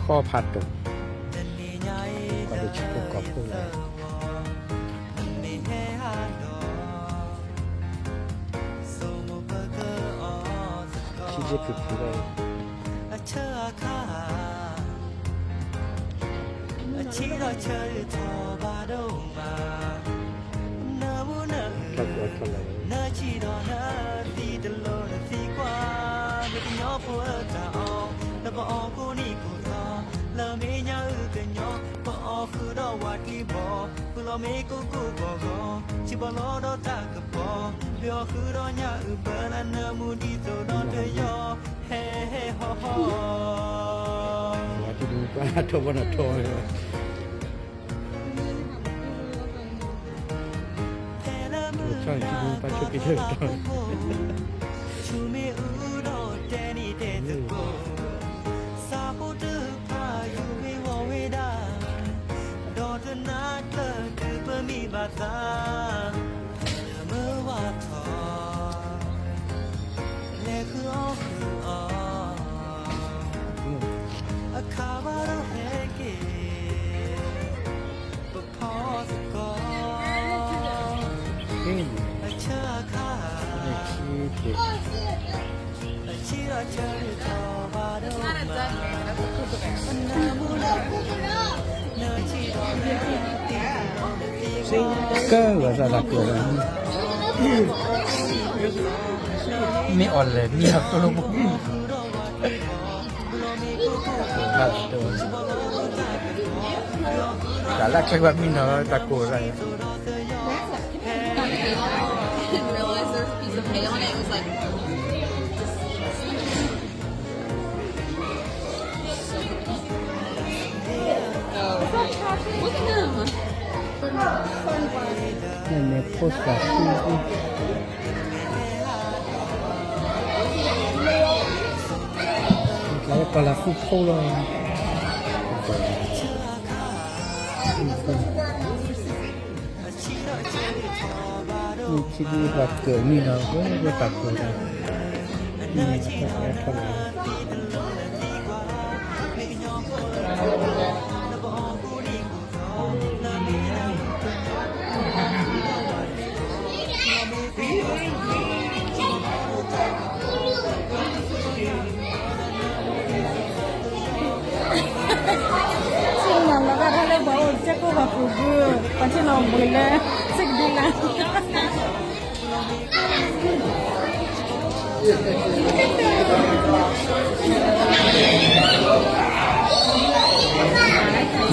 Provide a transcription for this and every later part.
ကီၢ်ဖးဒိၣ်, ကီၢ်ဒိၣ်ဆံးဖိကီၢ်ဖိလီၤ, ထံဒ့ဖုၣ်ဖုၣ်လီၤ, အဆၢအခါ အဆံးထီၣ်ဆၢထီၣ်ဘၣ်ဒိၣ်မး, နၢမူနၢအုး, နၢဆံးဒီးနၢသံတလိၤနသံကွၢ်, နကညီဖိအတၢ်အီၣ်, နပအီၣ်ကိးနံၣ်ကိးသီ, လၢမ့ၢ်ညါအုၣ်ကညီ, ပအီၣ်ဃုာ်ဒီးဝးကျံဘီ, ပလီၤမ့ၢ်ကိၢ်ကိၢ်ဂီၤဂီၤ, ဆံးပီၤလီၤဒီးတၢ်ကပီၤ, ပယီၤဃုာ်ဒီးညၣ်အုၣ်ဘၢလၢနၢမူဒ်သိးဒီးတယီၤ, ဟဲဟဲဟီၣ်ဟီၣ် ထီဘီနထီ, ဆၣ်ထံဒူပၢ်ဆိက့ၤဆၢကတီၢ်, ဆူမ့ၣ်အူဒီးတဲနံၤတဲသကိး, ဆၣ်ဖိတဖၣ်ယူၤမ့ၢ်ဝီၤဝဲဒၣ်, ဒီးတနၤကျၢၤတုၤပမံဘၣ်သး, မုၢ်ဝါထီၣ် လဲၤဃုအီၣ်ဃုအီ, အခါဘၣ်ဒီးဟဲက့ၤ, ပဖီသကိး, အဆၢအခါ, အဆံးထီၣ်ဆၢထီၣ်ဘၣ်ဒိၣ်မး, နၢမူနၢအုး, နၢဆံးဒီးနၢသံတလိၤနသံကွၢ်, ကဲဝဲသးတၢ်ကၢၤလီၤ, မ့ၢ်အီၤလဲၣ်မ့ၢ်အီၤတိၢ်လိာ်ဖိ, တၢ်လၢအချ့ဘၣ်မံနီၤတၢ်ကိၢ်လၢ Didn't realize there was a piece of hay on it. It was like, oh, look at him. န့ၣ်မ့ၢ်ဖိသၣ်ဆူ, ကလၤဃုဖိလီၤ. မ့ၢ်ထံဒုးပှၤကၢးမံနီၤ, အိၣ်ဝဲတၢ်ကိၢ်ဒီး, မ့ၢ်ထီၣ်ထီၣ်လီၤ. ဆ့ၣ်နီၤလီၤဘၣ်ထီၣ်လၢပှၤအိၣ်ကစၢၢ်ခိၣ်ပှၤပူၤဒု, ပှၤဆ့ၣ်နီၤဘှံးလၢ, ဆ့ၣ်ကဒုလၢ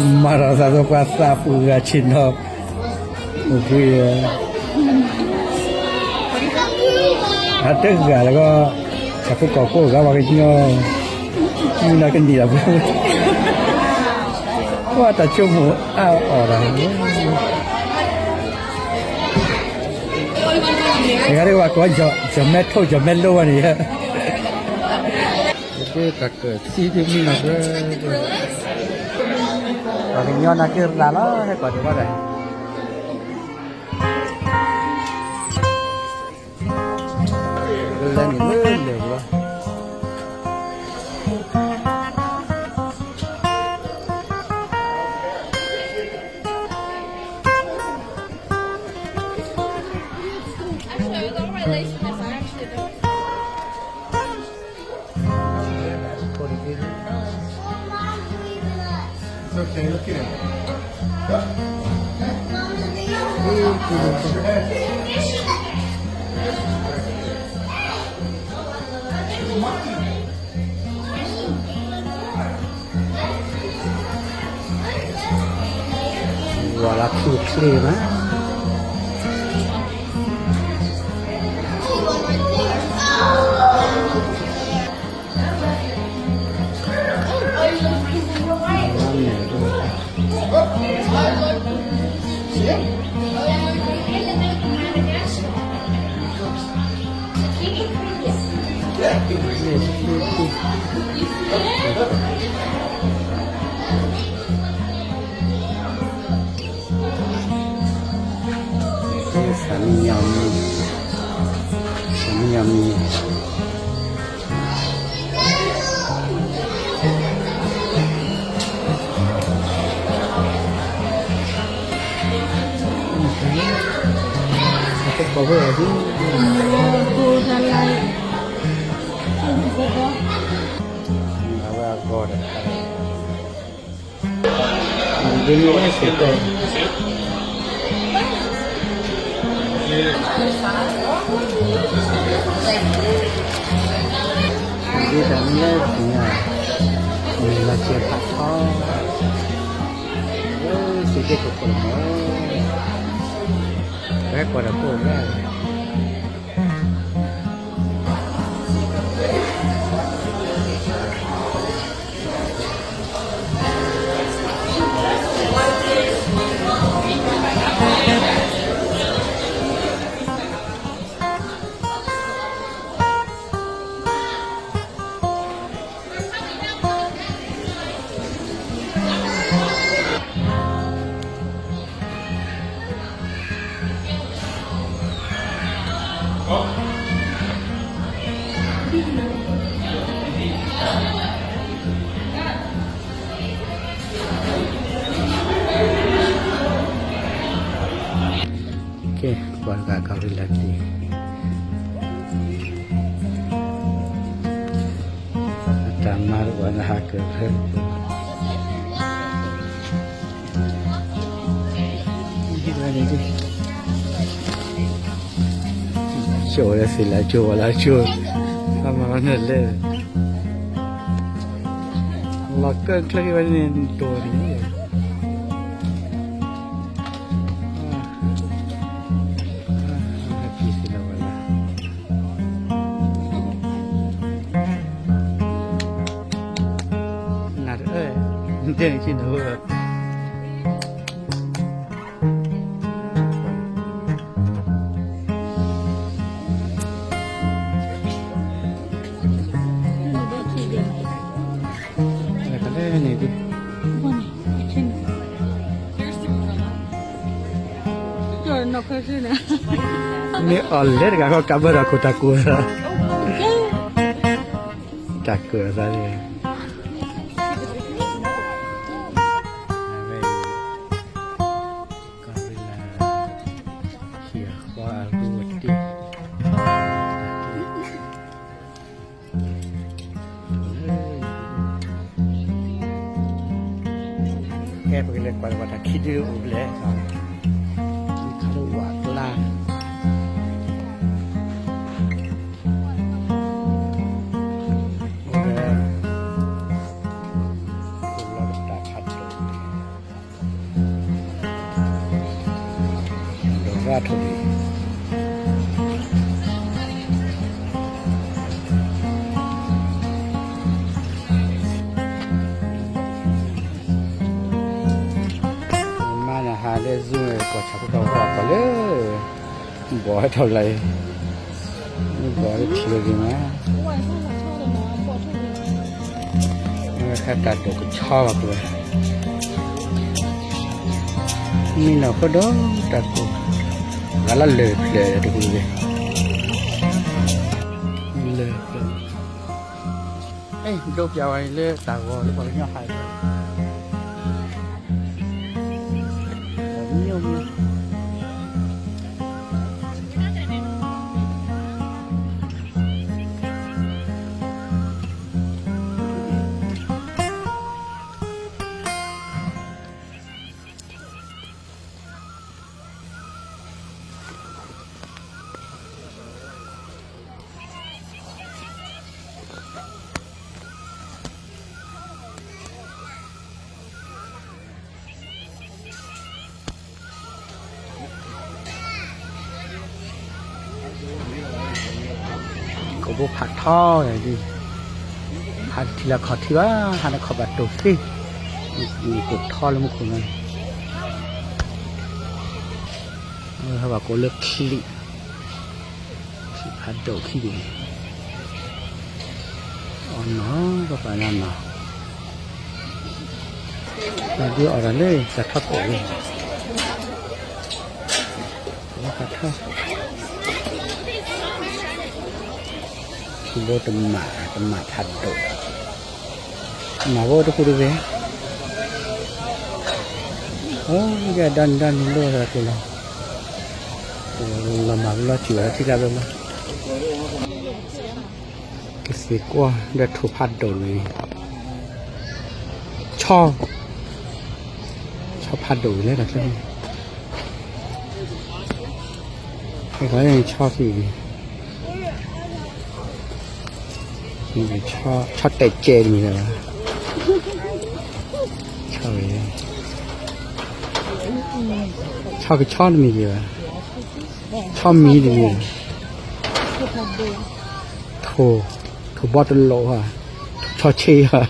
မၤထီၣ်သးသိးပှၤသးပူၤဂၤဆ့ၣ်နီၤ, အိၣ်ဘှံး, အတဂၤလၢကီၢ်, တၢ်ဖိကီၢ်ဖိဂၤပှၤကညီ, မုၢ်နၤကနံၣ်ဒီး, ပှၤတၢ်ဆိကမိၣ်အါအီၣ်တၢ် တဂၤတဂၤကိး, ယမဲထိၣ်ယမဲလိဝဲန့ၣ်, တၢ်ကၢၢ်သံတမံၤနီၤ, ပှၤကညီနၤက့ၤရၤလီၤ ဟဲကိးတဘၣ်ဒီး, လၢန့ၣ်လၢလဲၤလီၤ. Okay, look at him. ဝၤလၢထူချ့မး, သးမံညီမံ, သးမံညီမံ. ကိးဖိအီၤဒ် အဝဲအဂီၢ်တခါ ဒ်န့ၣ်ဝဲစ့ၢ်ကီး ဒ်တၢ်မ့ၢ်လၢပှၤညါ မ့ၢ်လီၤစဲၤဖးထီ လၢစ့ၢ်ကီးခိၣ်ခိၣ်လီၤမး ဝဲကွၢ်တၢ်ကိၢ်ဝဲ ကဲ ပှၤတဂၤကီၢ်ရ့ၣ်လၢတံၢ် အတၢ်မၤတအိၣ်လၢဟးကၢၢ်ဖဲ ဆိၣ်ဝဲလၢသ့ၣ်လၢကၠိဝဲလၢကၠိ အမၤလီၤန့ၣ်လဲၣ် လီၤကၢၢ်ချၢဝဲန့ၣ်တိၢ်န့ၣ် ဟဲပျံၤသ့ၣ်လီၤဝဲလၢ နၤတအၢ နတဲနခံနဟိ ကလဲၣ်န့ၣ်ဒ် မ့ၢ်အီၤလဲၣ်တဂၤဃီကးဘၢဒီးခိၣ်တၢ်ကိၢ်သး တၢ်ကိၢ်သးန့ၣ် ကီၢ်ရ့ၣ်လၢ ဟံၣ်အဃီအရူအတ့ၢ် ကဲ ပကလဲၤကွၢ်လၢပှၤတၢ်ခံဒုအိၣ်ဖျဲၣ် ခါလၢဝၤကျါ အိၣ်ဒီး အိၣ်လီၤတၢ်ဖးဒိၣ် ဒိၣ်ရၣ်ထီၣ်န့ၣ် မါန့ၣ်ဟးလၢ Zoom န့ၣ် ကွၢ်ဆၣ်ဖိကီၢ်ဖိအီၤလၢ ဘီၣ်ဟဲထီၣ်လၢ ဘီၣ်လၢထံၣ်လီၤက့ၤမး ဝဲခါတၢ်ဒိၣ်ကဆီဘၣ်ကွံာ် မ့ၢ်နီၢ်ဃိဒီးတၢ်ကိၢ် ဂၤလၢလၢၢ်ဖျၢၣ်တပူၤတဂ့ၤ လၢၢ်ဖျၢၣ် အဲ ဒိးပျးဝဲလၢတၢ်ဂီၤလၢပှၤကညီဟး မျိုးမျိုး ကိာ်ဘိဖးထီဒ် ဟးတထံၣ်လၢခီၣ်ထံးဘၣ် ဟးလၢခီၣ်ဘၣ်တိၢ်သ့ မ့ၢ်ကိာ်ထီလၢမူခိၣ်န့ၣ် ဟဲဘၣ်ကိးလၢချံ ချံဖးဒိၣ်ခံန့ၣ် အီၣ်နီၢ် ပှၤပာ်လၢနီၢ် ပှၤဒုးအီၣ်တၢ်လၢတၢ်ထီကိာ်လံ တၢ်ထီ ထံဘိတမး တမးဖးဒိၣ် မၤဝဲတပူၤတဂ့ၤ အိၣ်ယဲၢ်ဒီနံၤဒီနံၤလိၣ်လီၤက့ၤလီၤ လီၤမၤဘျီစံးဝဲထံၣ်တၢ်ဘျီဘျီ, ကသ့ကွၢ်ဒီးထိၣ်ဖးဒိၣ်န့ၣ်, ဆီ, ဆီဖးဒိၣ်လဲၣ်, ဆီခံ, ဆီတဲာ်ကဲတမံၤလၢၤဘၣ်, ဆီ, ဆီကဆီတမံၤလၢၤဘၣ်, ဆီမံၤတမံၤ, ထိၣ်, ထိၣ်ဘီတလိး, ထိၣ်ဆီဆ့,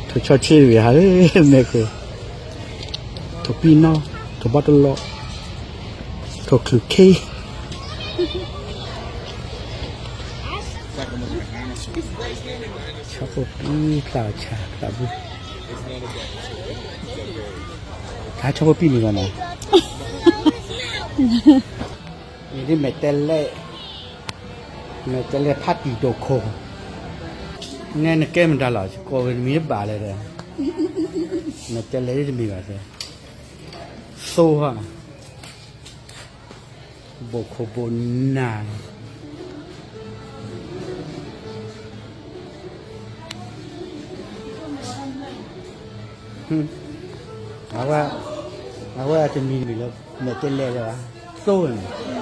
ထိၣ်ဆီဆ့တမံၤဟးလၢမဲာ်ခိၣ်, ထိၣ်ပံနီ, ထိၣ်ဘီတလိး, ထိၣ်ချုးခ့, ဆီဖိပံဖျါဆါဖျါဘု, တၢ်ဆီဖိပံန့ၣ်ဘၣ်နီၤ, အံၤဒ်မဲာ်တဲးလဲး, မဲာ်တဲးလဲးဖးတံၢ်ဒိၣ်ခိၣ်, နဲနကဲမတၤလီၤ ကိးဝဲတမံၤတဘၣ်လဲၣ်ဒီး, မဲာ်တဲးလဲးဒ်တမံၤဘၣ်, သိဟါ, ဘိၣ်ခိၣ်ဘိၣ်နၢ်, အဝဲ, အဝဲတမံၤတမံၤလၢ မဲာ်တဲးလဲးလၢၤဘၣ်, သိန့ၣ်